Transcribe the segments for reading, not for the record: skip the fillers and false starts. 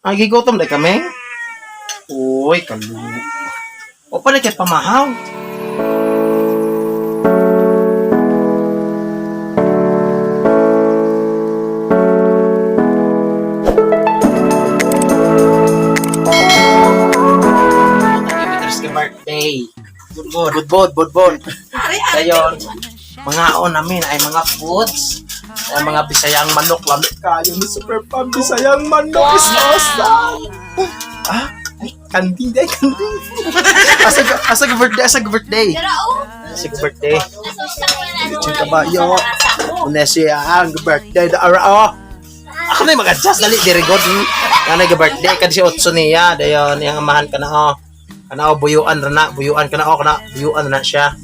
Ay, gigutom na kami? Uy, kalu. O pala kay pamahaw. Happy birthday. Good good good good good. Dayon, mga on namin ay mga foods. Ay mga Bisayang manok lami kayo ni Super Pam Bisayang manok is awesome. Ah, ay kanding day kanding. Asa asa ka birthday, asa ka birthday. Asa ka birthday. Lechon kabayo. Una siya ang birthday da ara oh. Ako na yung mag-adjust dali diri god. Kana ga birthday kad si Otso niya dayon iyang amahan ka na oh. Kana oh buyuan ra na, buyuan ka na oh kana buyuan ra na siya.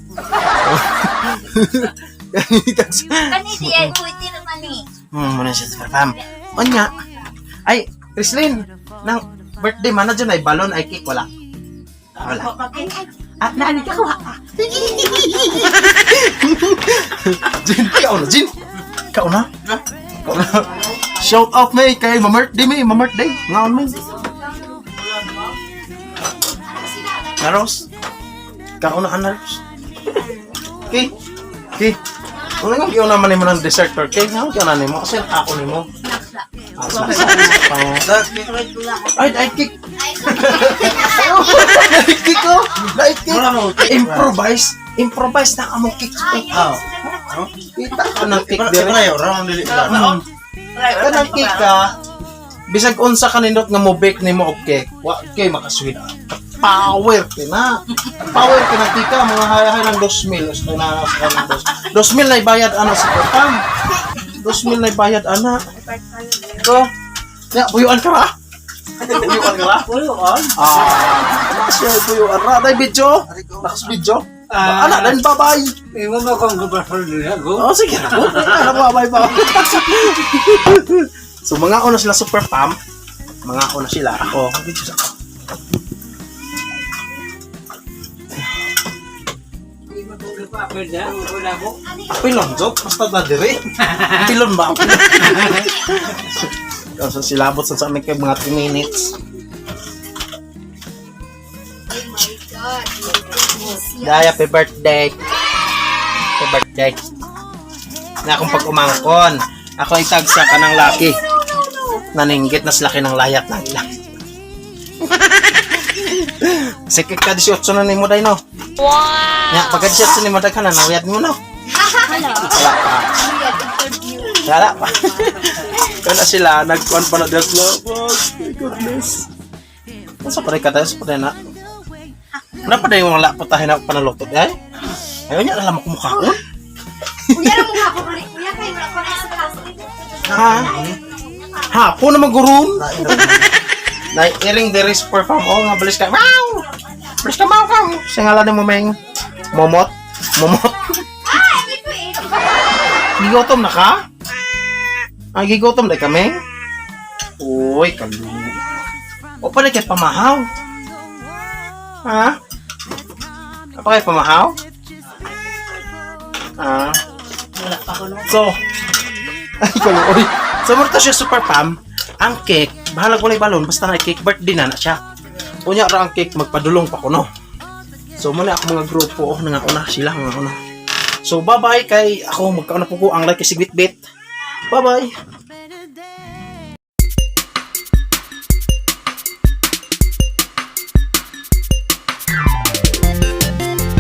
Kani diya kuiti naman ni. Muna siya sa fam. Onya. Ay, Chrislyn, nang birthday man na dyan ay balon ay cake wala. Wala. Ah, naani ka kuha. Jin, ikaw na, Jin. Ikaw na. Ikaw na. Shout out may kay ma-birthday may, ma-birthday. Ngaon may. Naros. Ikaw na Naros. Okay. Okay. Una nga giuna man nimo ng dessert or cake, nga giuna nimo kasi ako nimo. Ah, sa- Ay, ay cake. Ay, cake oh. Ay, cake. Improvise. Improvise na among cake. Ah. Kita ka ng cake dire. Kanang cake ka. Bisag unsa kanindot nga mo bake nimo og cake, wa kay makasweet. Power kay na. Power kay na tika mga hayahay ng 2,000 usto na sa kanang 2,000 na ibayad ana sa pam. 2,000 na ibayad ana. Ko. Ya, buyuan ka ra. Buyuan ka ra? Buyuan? Ah, siya buyuan ra. Day video. Nakas video. Ah, ana dan bye-bye. Imo mo kong gubasol niya, go. Oh, sige na. Ano ba, bye bye. So, mga una sila super pump. Mga una sila. Ako, video sa ako. Imo kong gubasol niya, wala ko. Pilon, joke. Basta na dire. Pilon ba? So, silabot sa amin kay mga 3 minutes. Oh my God. Dahil happy birthday. Happy birthday. Na akong pag-umangkon. Ako ay tagsa ka ng laki. Naninggit na laki ng layat na nila. Sige ka 18 na nimo day no. Wow. Nya pagka 18 nimo day ka na nawiyat mo no. Hello. Wala pa. Interview. Wala pa. Kana sila nagkuan pa na diyos no. Oh, my goodness. Unsa pa rin ka tayo sa pa na? Wala pa na yung wala pa tayo na panaluto ay. Ayaw niya alam ako mukhaon. Kuya ra mo nga ako rin. Kuya kay wala ko na sa klase. Ha? Hapon naman gurun. Nay iring there is perform oh nga balis ka. Wow! Balis ka wow wow. Sa ngalan mo meng Momot. Momot. Ah, hindi ko eh. Gigotom na ka? Ay, gigotom na kami? Uy, kalu. O pala kay pamahaw. Ha? Apa kay pamahaw? Ah. Wala pa ko no. So, ay, kaluoy. So, murta siya super pam. Ang cake, bahalag walay balon, basta na cake, birthday na na siya. Unya ra ang cake, magpadulong pa ko, no? So, muna ako mga grupo, oh, nangauna sila, nangauna. So, bye-bye kay ako, magkauna po ko ang like si Bitbit. Bye-bye!